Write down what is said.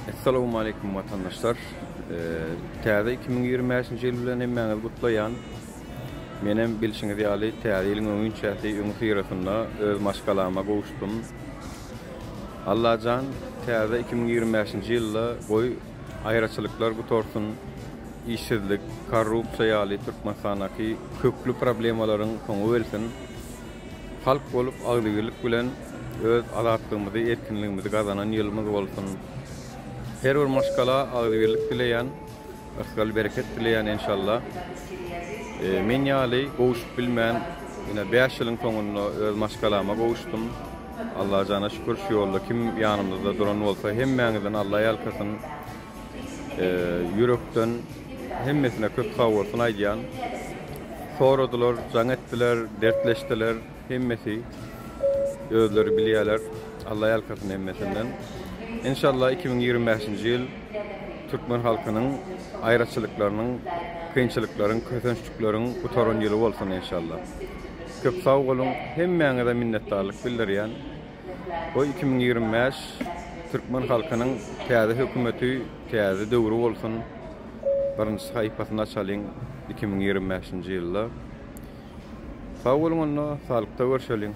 Essalawmaleýkum watandaşlar. Täze 2025-nji ýyl bilen hemmäňizi gutlaýan. Menem bilşiňiz ýaly täze ýylyň öňinçäsi öňüsyrasynda öz maşgalama gowuşdym. Allajan täze 2025-nji ýylda goý aýraçylyklar gutarsyn, işsizlik, korrupsiýa ýaly Türkmenistandaky kökli problemalaryň soňy gelsin. Halk bolup agzybirlik bilen öz azatlygymyzy, erkinligimizi gazanan ýylymyz bolsun. Her bir maşgala agzybirlik dileýän, yrsgal bereket dileýän enşalla. Men ýaly gowuşyp bilmän ine 5 ýylyň soňunda öz maşgalama gowuşdym. Allajana şükür şu ýolda kim ýanymyzda duran bolsa hemmäňizden Alla ýalkasyn. Ýürekden hemmesine köp sag bolsun aýdýan. Soradylar, jaň etdiler, dertleşdiler, hemmesi özleri bilýärler. Alla ýalkasyn hemmesinden. Enşalla 2025-nji ýyl türkmen halkynyň aýraçylyklarynyň, kynçylyklaryň, kösençlikleriň gutaran ýyly bolsun enşalla. Köp sag boluň, hemmäňize minnetdarlyk bildirýän. Bu 2025 türkmen halkynyň täze hökümeti, täze döwri bolsun. Birinji sahypasyny açalyň 2025-nji ýylda. Sag boluň onda, saglykda görşeliň.